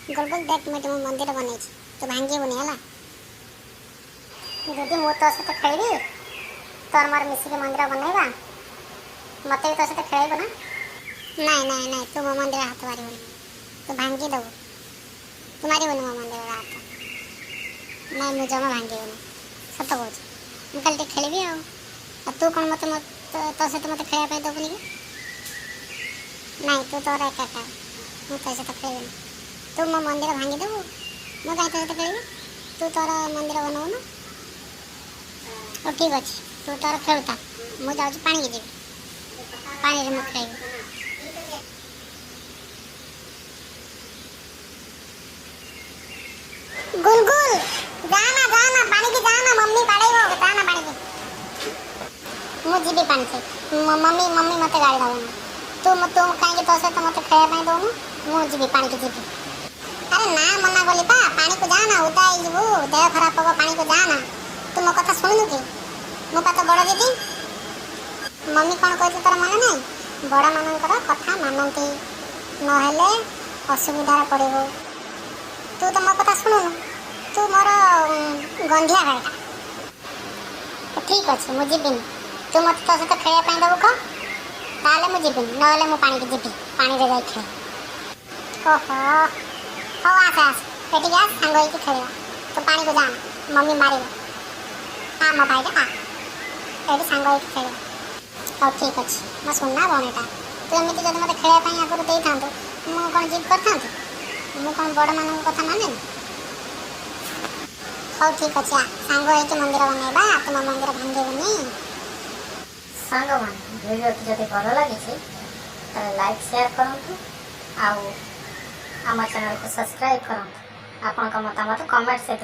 ଗୁଲଗୁଲ, ଦେଖ, ମୁଁ ଏଠି ମୋ ମନ୍ଦିର ବନେଇଛି, ତୁ ଭାଙ୍ଗିବୁନି, ହେଲା? ଦିଦି, ମୁଁ ତୋ ସହିତ ଖେଳିବି। ତୋର ମୋର ମିଶିକି ମନ୍ଦିର ବନେଇବା। ମୋତେ ବି ତୋ ସହିତ ଖେଳେଇବୁ ନା? ନାଇଁ ନାଇଁ ନାଇଁ, ତୁ ମୋ ମନ୍ଦିର ହାତ ମାରିବୁନି। ତୁ ଭାଙ୍ଗି ଦେବୁ। ତୁ ମାରିବୁନି ମୋ ମନ୍ଦିରର ହାତ। ନାଇଁ, ମୁଁ ଜମା ଭାଙ୍ଗିବିନି, ସତ କହୁଛି। ମୁଁ ଖାଲି ଟିକେ ଖେଳିବି। ଆଉ ତୁ କ'ଣ ମୋତେ ତୋ ସହିତ ମୋତେ ଖେଳିବା ପାଇଁ ଦେବୁନି କି? ନାଇଁ, ତୁ ତୋର ଏକା ଖେଳ, ମୁଁ ତୋ ସହିତ ଖେଳିବିନି। ତୁ ମୋ ମନ୍ଦିର ଭାଙ୍ଗିଦେବୁ, ମୁଁ କାହିଁ ତୋ ସହିତ ଖେଳିବି? ତୁ ତୋର ମନ୍ଦିର ବନଉନୁ। ହଉ, ଠିକ୍ ଅଛି, ତୁ ତୋର ଖେଳୁଥା। ମୁଁ ଯାଉଛି, ପାଣିକି ଯିବି, ପାଣିରେ ମୁଁ ଖେଳିବି। ଗୁଲଗୁଲ, ଯା ନା, ଯା ନା, ପାଣିକି ଯା ନା, ମମ୍ମି ବାଡ଼େଇବ। ଯା ନା ପାଣିକି। ମୁଁ ଯିବି ପାଣିକି। ମୋ ମମ୍ମି ମୋତେ ଗାଳି ଦେବନି। ତୁ କାହିଁକି ତୋ ସହିତ ମୋତେ ଖେଳିବା ପାଇଁ ଦଉନୁ? ମୁଁ ଯିବି, ପାଣିକି ଯିବି। ଆରେ ନା, ମନା କଲି ପା, ପାଣିକୁ ଯା ନା, ଓଦା ହେଇଯିବୁ, ଦେହ ଖରାପ ହବ, ପାଣିକୁ ଯା ନା। ତୁ ମୋ କଥା ଶୁଣୁନୁ କି? ମୁଁ ପା ତୋ ବଡ଼ ଦିଦି। ମମ୍ମି କ'ଣ କହିଥିଲେ ତୋର ମନେ ନାହିଁ? ବଡ଼ମାନଙ୍କର କଥା ମାନନ୍ତି, ନହେଲେ ଅସୁବିଧାରେ ପଡ଼ିବୁ। ତୁ ତ ମୋ କଥା ଶୁଣୁନୁ। ତୁ ମୋର ଗନ୍ଧିଆ ଭାଇଟା। ଠିକ୍ ଅଛି, ମୁଁ ଯିବିନି। ତୁ ମୋତେ ତୋ ସହିତ ଖେଳିବା ପାଇଁ ଦେବୁ କହ, ତାହେଲେ ମୁଁ ଯିବିନି। ନହେଲେ ମୁଁ ପାଣିକି ଯିବି, ପାଣିରେ ଯାଇ ଖେଳେ। ଓହୋ, ହଉ, ଆସ ଆସ, ଏଠିକି ଆସ, ସାଙ୍ଗ ହେଇକି ଖେଳିବା। ତୁ ପାଣିକୁ ଯାନା, ମମ୍ମି ମାରିବ। ଆ ମୋ ଭାଇଟା, ଆ ଏଠି, ସାଙ୍ଗ ହେଇକି ଖେଳିବା। ହଉ, ଠିକ୍ ଅଛି, ମୋ ସୁନା ଭଉଣୀଟା। ତୁ ଏମିତି ଯଦି ମୋତେ ଖେଳିବା ପାଇଁ ଆଗରୁ ଦେଇଥାନ୍ତୁ, ମୁଁ କ'ଣ ଜିଦ୍ କରିଥାନ୍ତି? ମୁଁ କ'ଣ ବଡ଼ମାନଙ୍କ କଥା ମାନେନି? ହଉ, ଠିକ୍ ଅଛି, ଆ, ସାଙ୍ଗ ହେଇକି ମନ୍ଦିର ବନେଇବା। ତୁମ ମନ୍ଦିର ଭାଙ୍ଗିବୁନି। ସାଙ୍ଗମାନେ, ଭିଡ଼ିଓଟି ଯଦି ଭଲ ଲାଗିଛି, ତାହେଲେ ଲାଇକ୍, ସେୟାର କରନ୍ତୁ ଆଉ ଆମ ଚ୍ୟାନେଲକୁ ସବସ୍କ୍ରାଇବ୍ କରନ୍ତୁ। ଆପଣଙ୍କ ମତାମତ କମେଣ୍ଟରେ ଦିଅନ୍ତୁ।